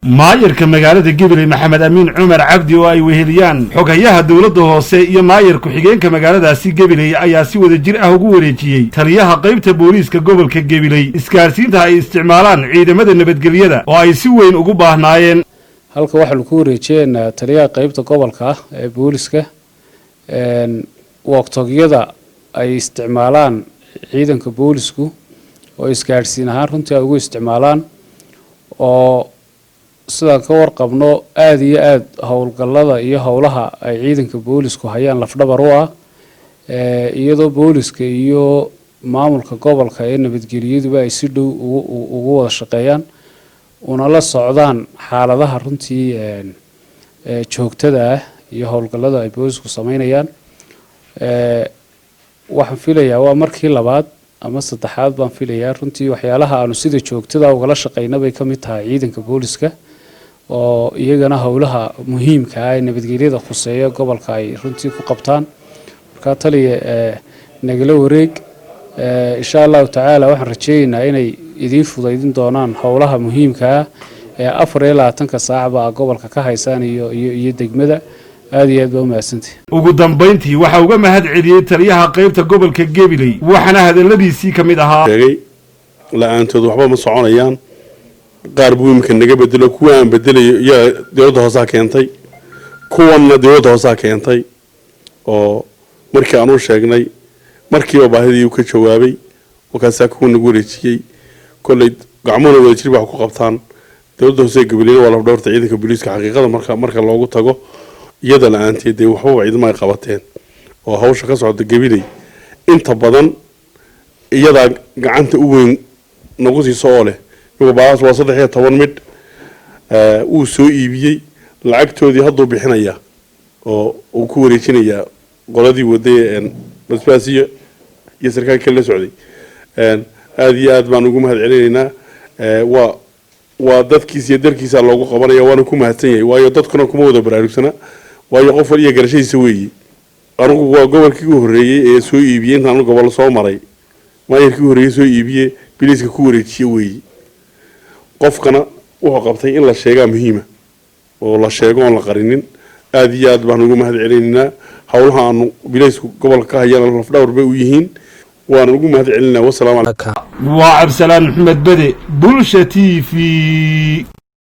Maayarka magaalada Gabiley, Maxamed Amiin Cumar Cabdi, oo ay weheliyaan xoghayaha dowladda hoose iyo maayar ku-xigeenka magaaladaasi Gabiley, ayaa si wada jir ah ugu wareejiyey taliyaha qaybta booliiska gobolka Gabiley isgaarsiinta ay isticmaalaan ciidamada nabadgelyada oo ay si weyn ugu baahnaayeen. Halka waxaanu ku wareejiyeynaa taliyaha qeybta gobolka ah ee booliska walkie-talkie-yada ay isticmaalaan ciidanka boolisku oo isgaadhsiin ahaan runtii ay ugu isticmaalaan, oo sidaan ka warqabno aada iyo aada howlgallada iyo howlaha ay ciidanka boolisku hayaan lafdhabar u ah, iyadoo booliska iyo maamulka gobolka ee nabadgeliyaduba ay si dhow ugu wada shaqeeyaan una la socdaan xaaladaha runtii joogtada ah iyo howlgallada ay boolisku sameynayaan. Waxaan filayaa waa markii labaad ama saddexaad baan filayaa. Runtii waxyaalaha aanu sida joogtada ugala shaqeyna bay ka mid tahay ciidanka booliska, oo iyagana howlaha muhiimka ah ee nabadgelyada khuseeya gobolka ay runtii ku qabtaan. Markaa taliya, nagala wareeg. Insha Allahu tacaala waxaan rajeyneynaa inay idiin fudaydin doonaan howlaha muhiimka ah ee 24-ka saacba gobolka ka haysaan iyo degmada. Aada iyo aad baa umahadsantahi. Ugu dambayntii waxaa uga mahad celiyey taliyaha qaybta gobolka Gabiley, waxaana hadaladiisii ka mid ahaa: Sheegay la-aantood waxba ma soconayaan. Qaar buu iminka naga bedelo, kuwa aan bedelayo iyaa dowladda hoosaa keentay, kuwanna dowladda hoosaa keentay, oo markii aan u sheegnay markiiba baahidii uu ka jawaabay, wakaasaa kuwa nagu wareejiyey. Kolley gacmuhuna wadajir ba wax ku qabtaan. Dowladda hoose Gabileyna waa lafdhabarta ciidanka booliiska. Xaqiiqada marka loogu tago, iyada la-aanteed dee waxbaba ciidamo ay qabateen oo hawsha ka socda Gabiley inta badan iyadaa gacanta u weyn nagu siiso oo leh. Iyago baas waa 13 midh wuu soo iibiyey, lacagtoodii hadduu bixinayaa oo uu ku wareejinayaa qoladii waday Basbaas iyo sarkaalkii la socday. Aada iyo aad baan ugu mahad celinaynaa. Waa dadkiisa iyo dalkiisa loogu qabanaya, waana ku mahadsan yahay, waayo dadkuna kuma wada baraarugsana, waayo qof wal iyo garashadiisa weeyi. Anigu waa gobolkii u horreeyey ee soo iibiyey intaan gobol soo maray, maayarkii u horreeyey soo iibiye biliiska ku wareejiye weeyi. Qofkana wuxuu qabtay in la sheegaa muhiima, oo la sheego oon la qarinin. Aada iyo aad baan ugu mahad celinaynaa. Howlaha aanu bilaysku gobolka ka hayana lafdhawr bay u yihiin, waana ugu mahad celinaa. Wasalaamu. Waa Cabdisalaan Maxamed Bede, Bulsha TV.